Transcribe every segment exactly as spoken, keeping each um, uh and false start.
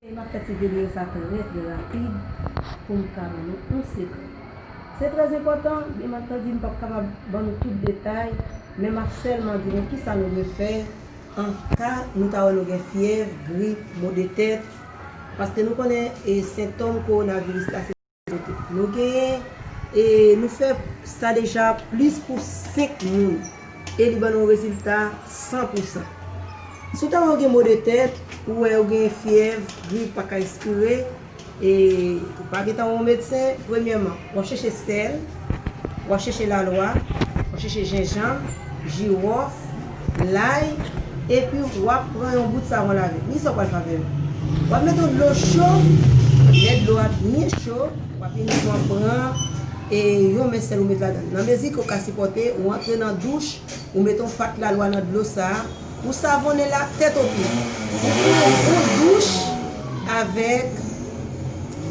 E m ap fè ti videyo sa trè, trè rapid pou m ka ban nou yon sekrè. Se trè enpòtan, byen antandi, m p ap kapab ban nou tout detay, men m ap sèlman di nou kisa nou dwe fè an ka nou ta wè nou gen fyèv, grip, mo de tèt, paske nou konnen e sentòm kowonaviris la se Nou genyen, e nou fè sa deja plis pou senk moun, e li ban nou rezilta san pou san. Si w ta wè w gen mo de tèt, ou wè w gen fyèv, grip, pa ka espire, e ou pa gentan wè yon medsen, premyèman, w ap chèche sèl, w ap chèche lalwa, w ap chèche jenjanm, jiwòf, lay, epi w ap pran yon bout savon lave. Men sa w pral fè avè l. W ap mete yon dlo cho, lè dlo a byen cho, w ap inikman pran e yon men sèl ou met ladan l. Nan mezi ke w ka sipòte, ou antre nan douch, ou mete yon pat lalwa nan dlo sa a, ou savonnen l a tèt o pye. Ou pran yon bon douch avèk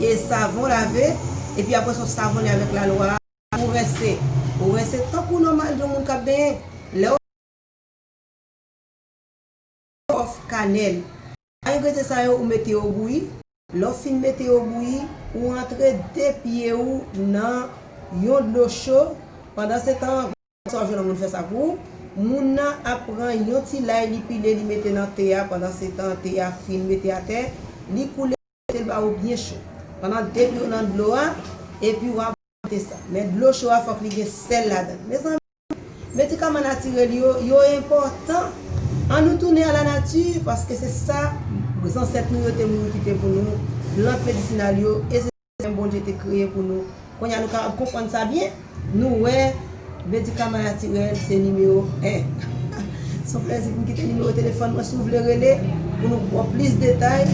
e savon lave, epi apre sa w savonnen avèk lalwa a, ou rense. Ou rense tankou nòmal yon moun k ap benyen. Lè w òf kanèl. Sa engredian sa yo ou mete yo bouyi. Lè w fin mete yo bouyi, ou antre de pye w nan yon dlo cho. Pandan se tan, sa w jwenn yon moun fè sa pou ou. Moun nan ap pran yon ti lay, li pile, li mete nan te a. Pandan se tan, te a fin mete atè, li koule, mete l ba ou byen cho. Pandan de pye w nan dlo a, epi w ap monte sa. Men dlo cho a, fòk li gen sèl ladan l. Mezanmi, medikaman natirèl yo, yo enpòtan. Ann nou tounen a la nati, paske se sa zansèt nou yo te mouri kite pou nou, plant medisinal yo, e se sa menm Bondye te kreye pou nou. Kounye a nou kapab konprann sa byen, nou wè medikaman natirèl se nimewo en. Se yon plèzi pou m kite nimewo telefòn mwen, si w vle rele pou nou ba w plis detay,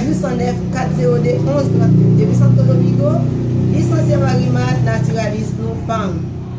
uit san nèf, kat zewo de, onz trant uit. Depi Santo Domingo, lisansye Marimar, natiralis nou, pam.